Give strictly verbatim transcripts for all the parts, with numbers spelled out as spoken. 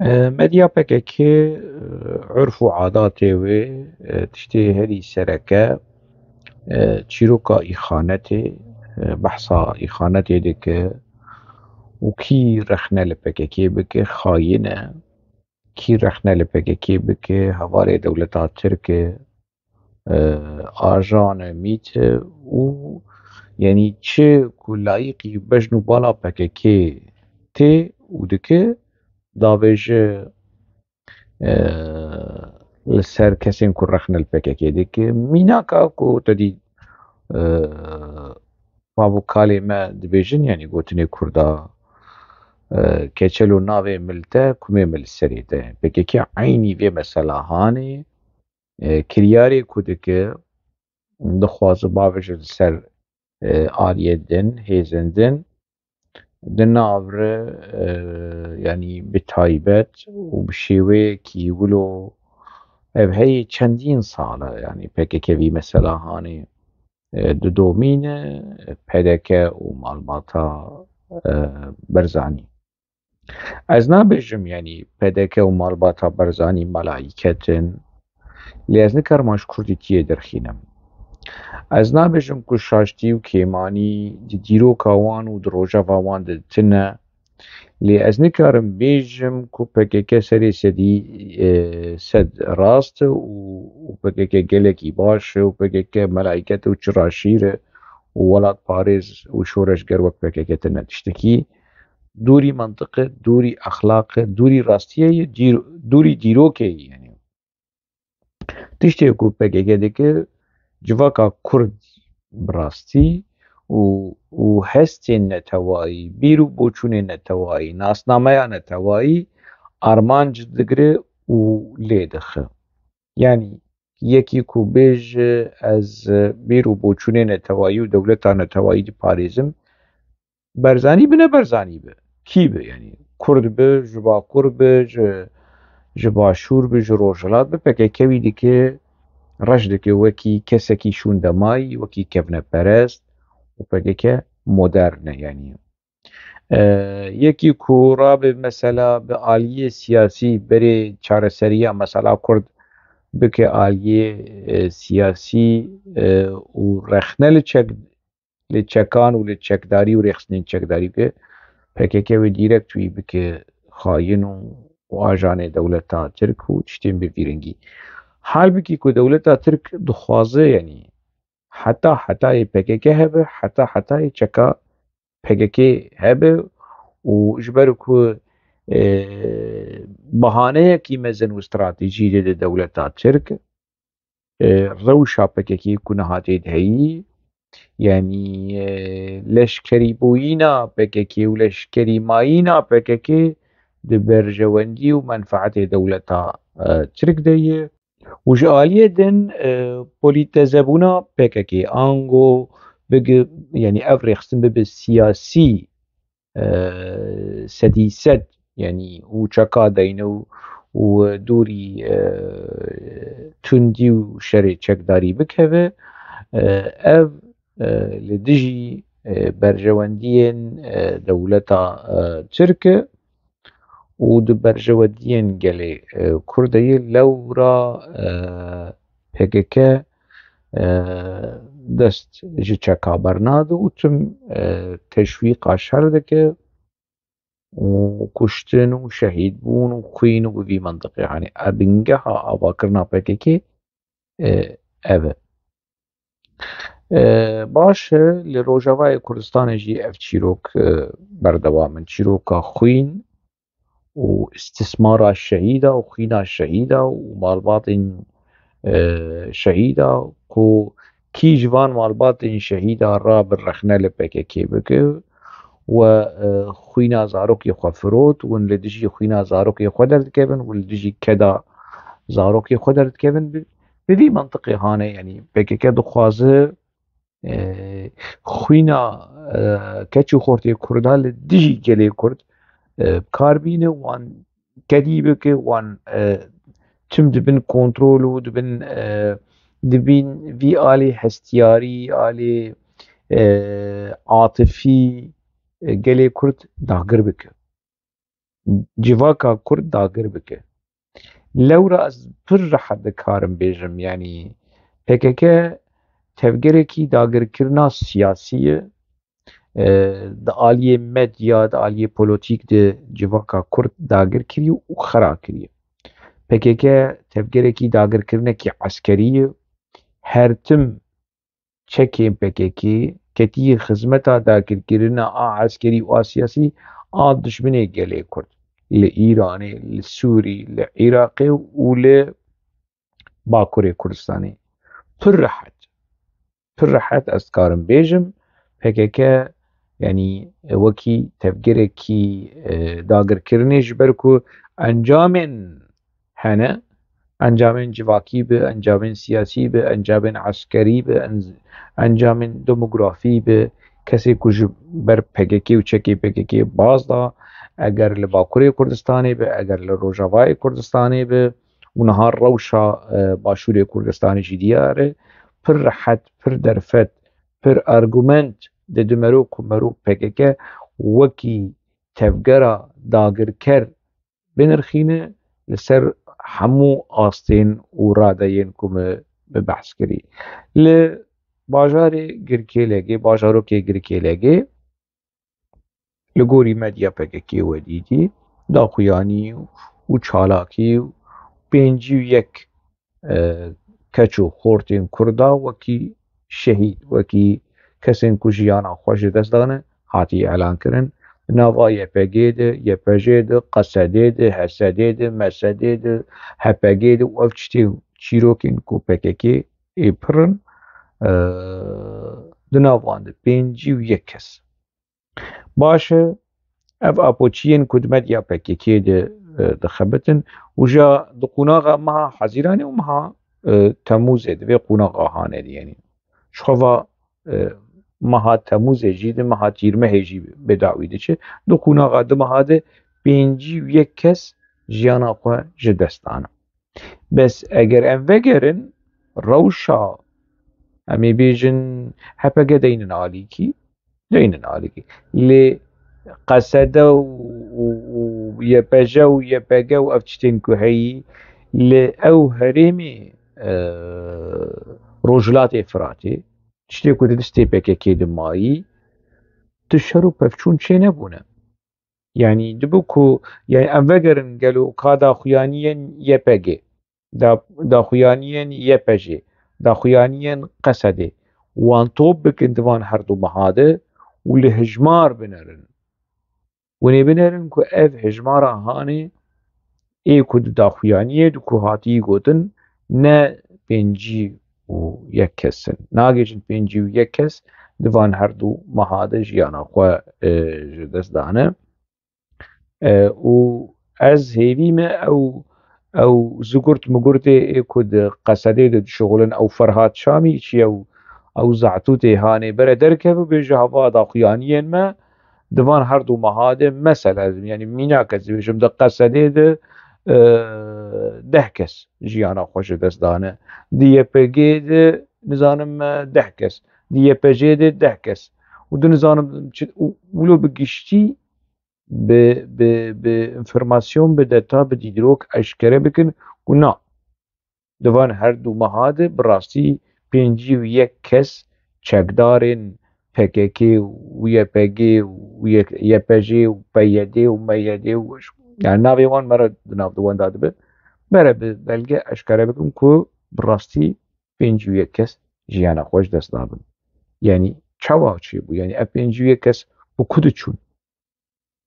E, medya P K K, e, urf û adatê wê, e, tiştê herî sereke, e, çîroka îxanetê, e, behsa îxanetê dike û kî rexne li P K K bike, xayîn e. Kî rexne li P K K bike, hevalê dewleta Tirk e, e, ajan e, mît e û, yanî, çi ku layîqî bejn û bala P K K tê û dike, davêje, e, li ser kesên ku rexne li P K K dike. Mînaka ku te dî, e, bav û kalê me dibêjin, yanî gotinê Kurda, e, keçelo navê mil te, kumê mil serê te. P K K eynî vê mesela hanê, e, kiryarê ku dike, dixwaze bavêje li ser, e, aliyê din, hêzên din, di nav re, e, yanî bi taybet û bi şêweyekî wilo ev heyî çendîn sal e, yanî P K K vî mesela hanê, e, didomîne, P D K û malbata, e, Barzanî. Ez nabêjim, yanî P D K û malbata Barzanî melayîket in, lê ez nikarim ji kurdîtiyê derxînim. Ez nabêjim ku şaştî û kêmanî di dîroka wan û di rojeva wan de tune, lê ez nikarim bêjim ku P K K serê sedî, e, sed rast e û, û P K K gelekî baş e û P K K melayîket e û çiraşîr e û welatparêz û şoreşger wek P K K tune. Tiştekî dûrî mentiq e, dûrî exlaq e, dûrî rastiyê ye, dîr-, dûrî dîrokê ye, yanî. Tiştê ku P K K dike, civaka Kurd bi rastî û, û hestên netewayî, bîr û boçûnên netewayî, nasnameya netewayî armanc digire û lê dixe. Yanî yekî ku bêje, ez bîr û boçûnê netewayî û dewleta netewayî diparêzim, Barzanî bi ne Barzanî bi, kî bi, yanî Kurd bi, ji Bakur bi, ji, ji Başûr bi, ji Rojhilat bi, P K K wî dike, reş dike wekî kesekî şûndemayî, wekî kevneperest û P K K modern e, yanî. E, yekî ku rabe mesela bi aliyê siyasî berê çareseriya mesela Kurd bike aliyê, e, siyasî, e, û rexne li çek, li çekan û li çekdarî û rêxistinên çekdarî bike, P K K wê dîrekt wî bike xayîn û, û ajanê dewleta Tirk û tiştên bi vî rengî. Halbikî ku dewleta Tirk dixwaze, yanî heta hetayê P K K hebe, heta hetayê çeka P K K hebe û ji ber ku, e, bahaneyekî mezin û stratejî dide dewleta Tirk, e, rewşa P K K ku niha tê de heyî, yanî, e, leşkerîbûyîna P K K û leşkerîmayîna P K K di berjewendî û menfaetê dewleta, e, Tirk de ye. Û ji aliyê din, e, polîtezebûna P K K ango bigi, yanî ev rêxistin bibe siyasî, e, sedî sed, yanî û çeka deyne û, û dûrî, e, tundî û şerê çekdarî bikeve, e, ev, e, li dijî, e, berjewendiyên, e, dewleta, e, Tirk e û di berjewendiyên gelê, e, Kurd de ye. Lewra, e, P K K, e, dest ji çeka bernade û tim, e, teşwîqa şer dike û kuştin û şehîdbûn û xwîn û bi vî mentiqê. Hanê, e, bingeha avakirina P K K, e, ev e. E, baş e, li Rojavayê Kurdistanê jî ev çîrok, e, berdewam in. Çîroka xwîn û îstismara şehîda û xwîna şehîda û malbatên, e, şehîda ku kî ji van malbatên şehîda rabe rexne li P K K bike we, e, xwîna zarokê xwe firot, win li dijî xwîna zarokê xwe derdikevin, win li dijî keda zarokê xwe derdikevin. Bi, bi vî mentiqê hane, yanî P K K dixwaze, e, xwîna, e, keç û xortê Kurda li dijî gelê Kurd, e, bi kar bîne, wan kedî bike, wan, e, tim dibin kontrol û dibin, e, dibin vî alî hestiyarî, alî, e, atifî, e, gelê Kurd dagir bike. civaka Kurd dagir bike. Lewra ez pir rehet dikarim bêjim, yanî P K K tevgerekî dagirkirina siyasî ye. E, di aliyê medya, di aliyê polotîk de civaka Kurd dagir kiriye û xera kiriye. P K K tevgerekî dagirkirinekî eskerî ye. Her tim çekên P K K ketiye xizmeta dagirkirina a eskerî û a siyasî a dijminê gelê Kurd. Li Îranê, li Sûrî, li Iraqê û li Bakurê Kurdistanê. Pir rehet, pir rehet ez dikarim bêjim, P K K, yanî, wekî tevgerekî, e, dagirkirinê, ji ber ku encamên hene, encamên civakî bi, encamên siyasî bi, encamên eskerî bi, en-, encamên demografî bi, kesê ku ji ber P K K û çekê P K K baz da, eger li Bakurê Kurdistanê bi, eger li Rojavayê Kurdistanê bi, û niha rewşa, e, Başûrê Kurdistanê jî diyar e, pir rehet, pir derfet, pir argument dide mero ku mero P K K wekî tevgera dagirker binirxîne li ser hemû astên û radeyên ku me, me behs kirî. Li bajarê Girkêlegê, bajarokê Girkêlegê, li gorî medya P K K we dîtî, daxuyanî û çalakî û pêncî û yek, e, keç û xortên Kurda wekî şehîd, wekî kesên ku jiyana xwe ji dest dane, hatî elan kirin. Di nava Y P G de, Y P J de, Q S D de, H S D de, M S D de, H P G de û ev tiştê çîrokên ku P K K ê pir in, e, di nav wan de pêncî û yek kes. Baş e, ev apoçiyên ku di medya P K K de, e, dixebitin û ja di qonaxa meha Hezîranê û meha, e, Temûzê di vê qonaxa hane diyenî. Ji xwe va, e, meha Temûzê jî di meha Tîrmehê jî bi dawî diçe. Di qonaxa du meha de pêncî û yek kes jiyana xwe ji dest dane. Bes eger em vegerin rewşa, em ê bêjin H P G deynin alîkî, deynin alîkî. Lê Q S D û, û, û Y P J û Y P G û ev tiştên ku heyî li ew herêmê, e, Rojhilatê Firatê, tiştê ku di destê P K K de mayî, tu şer û pevçûn çênebûne. Yanî dibe ku, yanî em vegerin gelo ka daxuyaniyên Y P G, da-, daxuyaniyên Y P J, daxuyaniyên Q S D, wan top bikin di van her du meha de û li hijmar binerin. Hûn ê binerin ku ev hijmara hanê ê ku di daxuyaniyê de ku hatî gotin ne pêncî û yek kes in. Nagêjin pêncî û yek kes di van her du meha de jiyana xwe, e, ji dest dane. E, û ez hêvî me ew, ew zigurt migurtê ê ku di Q S D'ê de dişixulin, ew Ferhat Şamî çi ye û ew Zahtûtê hanê bere derkeve bêje hava daxuyaniyên me di van her du meha de, mesela, yanî mînak ez dibêjim di Q S D'ê de, e, deh kes jiyana xwe ji dest dane. Di Y P G de nizanim, e, deh kes. Di Y P J de deh kes. Û di nizanim çi, û wilo bi giştî bi, bi, bi înformasyon, bi deta, bi dîdrok eşkere bikin ku na, di van her du meha de bi rastî pêncî û yek kes çekdarên P K K û Y P G û Y P J û P Y D û M Y D û, yani navê wan me re di nav di wenda dibe. Me re bi belge eşkere bikin ku bi rastî pêncî û yek kes jiyana xwe ji dest dabin. Yani çawa çêbû? Yani ev pêncî û yek kes bi ku diçûn?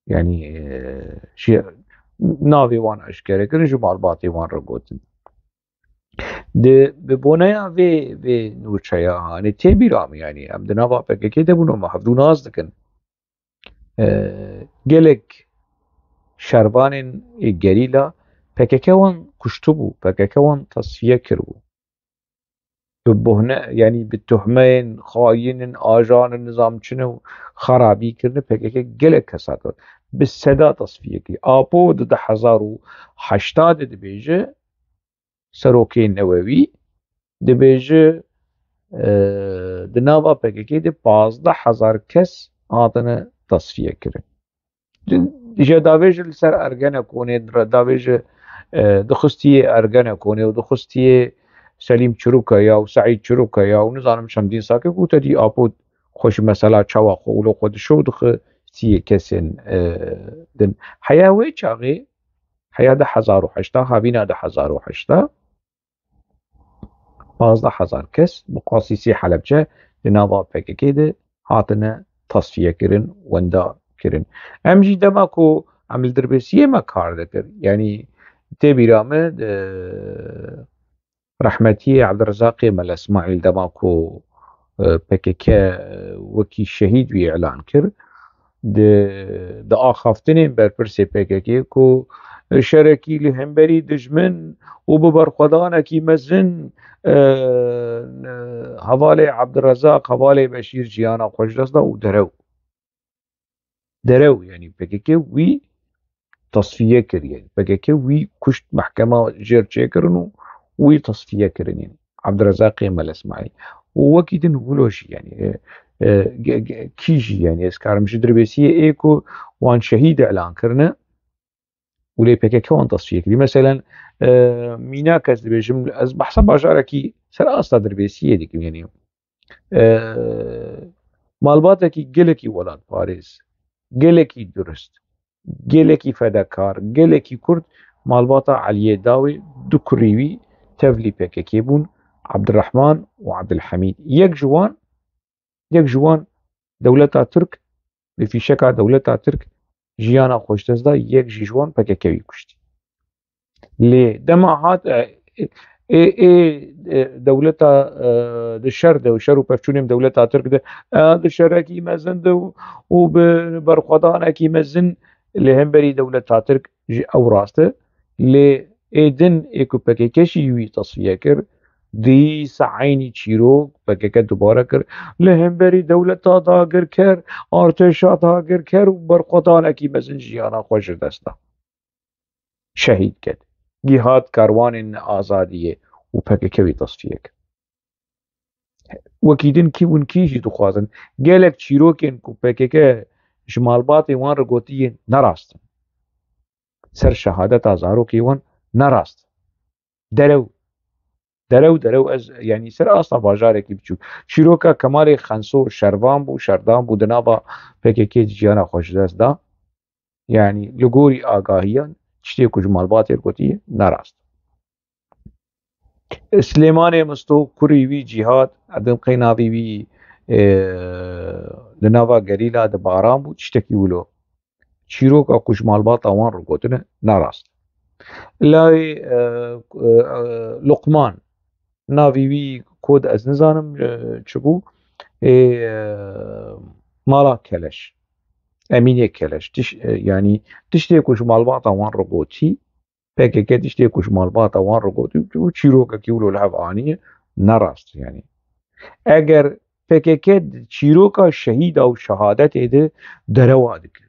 Yani, e, ji navê wan eşkere kirin, ji malbatê wan re gotin. Di, bi boneya vê, vê nûçeya hanê tê bîra min, yani em di nava P K K de bûn û me hevdû nas dikin. E, gelek şervanên, e, gerîla P K K wan kuştibû, P K K wan tasfiye kiribû. Bi bohne, yani bi tuhmeyên xayinin, ajanin, nizam çin û xerabî kirine, P K K gelek kesa kir. Bi seda tasfiye kir. Apo di du hezar û heştê de dibêje, serokê Newewî dibêje, e, di nava P K K de pazdeh hezar kes hatine tasfiye kirin. Di, Dije davêje li ser Ergenekonê, davêje, e, dixistiyê Ergenekonê û dixistiyê Selîm Çirûkaya û Seîd Çirûkaya û nizanim çendîn sakê ku te dî apo xwe ji mesela çawa xwe wilo xwe dişo û dixistiyê kesên, e, din. Heya wê çaxê, heya du hezar û heşta, havîna du hezar û heşta, pazdeh hezar kes bi qasî sê Helebce di nava P K K de hatine tasfiye kirin, wenda kirin. Em jî dema ku em li Dirbêsiyê me kar dikir, yanî tê bîra min, e, rehmetiyê Ebdirezaqê Mele Smaîl dema ku, e, P K K wekî şehîd wî îlan kir, di, di axaftinên berpirsê P K K ku şerekî li hemberî dijmin û bi berxwedanekî mezin, e, hevalê Ebdirezaq, hevalê Beşîr jiyana xwe ji dest da û derew. Derew, yanî P K K wî tasfiye kir, yanî P K K wî kuşt, mehkema jêr çêkirin û wî tasfiye kirin, yanî Ebdirezaqê Mele Smaîl. Û wekî din wilo jî, yanî, e, e, ge-, ge-, kî jî, yanî ez karim ji Dirbêsiyê ê ku wan şehîd îlan kirine û lê P K K wan tasfiye kirî. Meselen, e, mînak ez dibêjim, ez behsa bajarekî ser asta Dirbêsiyê dikim, yanî, e, malbatekî gelekî welatparêz, gelekî durist, gelekî fedakar, gelekî kurd, malbata Eliyê Dawê, du kurî wî tevlî P K K bûn, Ebdirehman û Ebdilhemîd. Yek ji wan, yek ji wan dewleta Tirk, bi fîşeka dewleta Tirk jiyana xwe ji dest da, yek jî ji wan P K K wî kuştî. Lê dema hat, e, ê, ê, e, dewleta, e, di şer de, şer û pevçûnên dewleta Tirk de, e, di şerekî mezin de û, û bi berxwedanekî mezin li hemberî dewleta Tirk ji ew rast e. Lê ê din ê ku P K K jî wî tasfiye kir, dîsa eynî çîrok P K K dubare kir. Li hemberî dewleta dagirker, artêşa dagirker û berxwedanekî mezin jiyana xwe ji dest da. Şehîd ket. Gihat karwanên azadiyê û P K K wî tasfiye kir. Wekî din kî hûn kî jî dixwazin. Gelek çîrokên ku P K K ji malbatê wan re gotiye ne rast in. Ser şehadeta zarokê wan ne rast. Derew. Derew, derew ez, yanî ser asta bajarekî biçûk. Çîroka Kemalê Xenso şervan bû, şerdan bû, di nava P K K jiyana xwe ji dest da. Yanî li gorî agahiyan tiştê ku ji malbatê gotiye ne rast. Silêmanê Misto, kurî wî Cîhad, ez didim qey navî wî, e, li nava gerîla di Baran bû, tiştekî wilo. Çîroka ku ji malbata wan re gotine, ne rast. Lawê, e, e, Luqman, navî wî kod ez nizanim, e, çi bû, ê, e, mala Keleş, Emînê Keleş, tiş-, e, yanî tiştê ku ji malbata wan re gotî, P K K tiştê ku ji malbata wan re gotî û çîrokekî wilo li hev aniye, ne rast, yanî. Eger P K K di çîroka şehîda û şehadetê de derewa dike,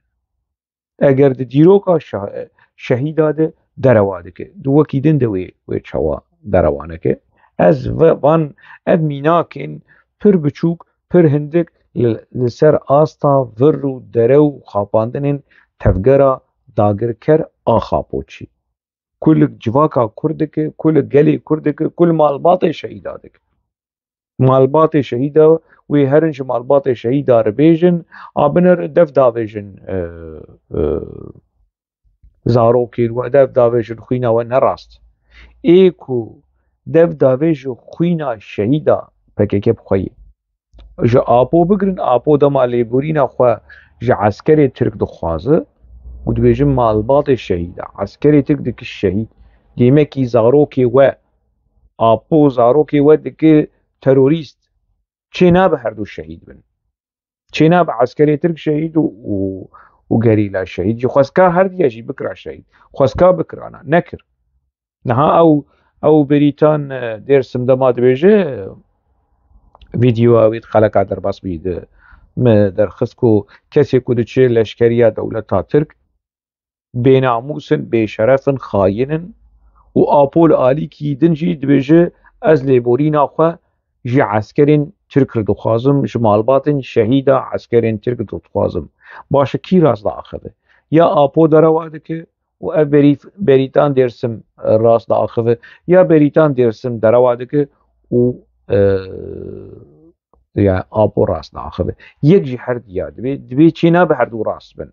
eger di dîroka şe-, şehîda de derewa dike, di wekî din de wê, wê çawa derewa neke? Ez ve-, van ev mînakên pir biçûk, pir hindik li, li ser asta vir û dere û xapandinên tevgera dagirker a Xapoçî. Ku li civaka Kurd dike, ku li gelê Kurd dike, ku li malbatê şehîda dike. Malbatê şehîda wê herin ji malbatê şehîda re bêjin, a binir dev davêjin, e, e, zarokên we, dev davêjin xwîna we, ne rast. Ê ku dev davêje xwîna şehîda P K K bi xwe ye. Ji Apo bigirin, Apo dema lêborîna xwe ji eskerê Tirk dixwaze û dibêje malbatê şehîda, eskerê Tirk dike şehîd, dêmekî zarokê we, Apo zarokê we dike terorîst. Çê nabe her du şehîd bin. Çê nabe eskerê Tirk şehîd û, û, û gerîla şehîd. Ji xwestka her diya jî bikira şehîd. Xwestka bikirana, nekir. Niha ew, ew Berîtan, e, Dêrsim dema dibêje, vîdyoya wî di xeleka derbas bî, di me derxist ku kesê ku diçe leşkeriya dewleta Tirk, bênamûs in, bêşeref in, xayîn in û Apo li alîkî din jî dibêje, ez lêborîna xwe ji eskerên Tirk re dixwazim, ji malbatên şehîda eskerên Tirk re dixwazim. Baş e, kî rast diaxive? Ya Apo derewa dike û ev berî-, Berîtan Dêrsim, e, rast diaxive, ya Berîtan Dêrsim derewa dike û, e, ya Apo rast diaxive. Yek jî her diya dibe, dibe çênabe her du rast bin.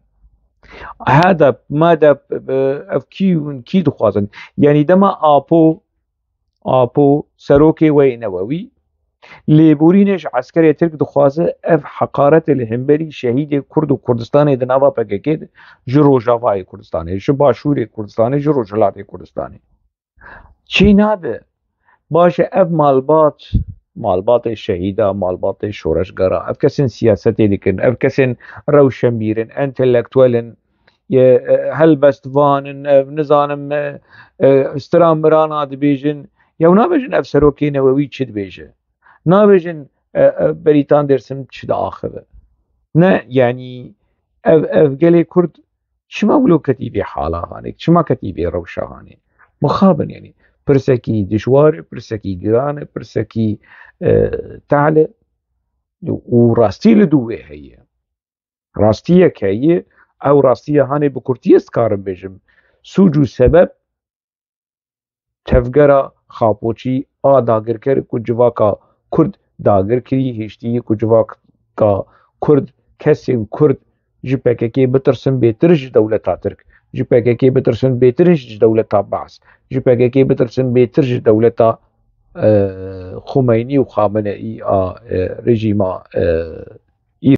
HDP, MDP, e, ev kî hûn kî dixwazin? Yanî dema Apo, Apo serokê we yê newewî, lêborînê ji eskerê Tirk dixwaze ev heqaretê li hemberî şehîdê Kurd û Kurdistanê di nava P K K de, ji Rojavayê Kurdistanê, ji Başûrê Kurdistanê, ji Rojhilatê Kurdistanê. Çênabe. Baş e, ev malbat, malbatê şehîda, malbatê şoreşgera, ev kesên siyasetê dikin, ev kesên rewşenbîr in, entelektuel in, e, e, helbestvan in, ev nizanim, e, e, stira mirana dibêjin. Ew nabêjin ev serokê newewî çi dibêje. Nabêjin, e, e, Berîtan Dêrsim çi diaxive. Ne, yanî ev, ev gelê Kurd çima wilo ketî vê hala hanê? Çima ketî vê rewşa hanê? Mixabin, yanî pirsekî dijwar e, pirsekî giran e, pirsekî, e, tehl e û rastî li dû wê heye. Rastiyek heye, ew rastiya hanê bi kurtiyê ez dikarim bêjim. Sûc û sebeb tevgera xapoçî a dagirker ku civaka Kurd dagir kirî, hiştî ku civaka Kurd, kesên Kurd ji P K K bitirsin bêtir ji dewleta Tirk, ji P K K bitirsin bêtir ji dewleta Baas, ji P K K bitirsin bêtir ji dewleta, e, Xumeynî û Xameneî a, e, rejîma, e,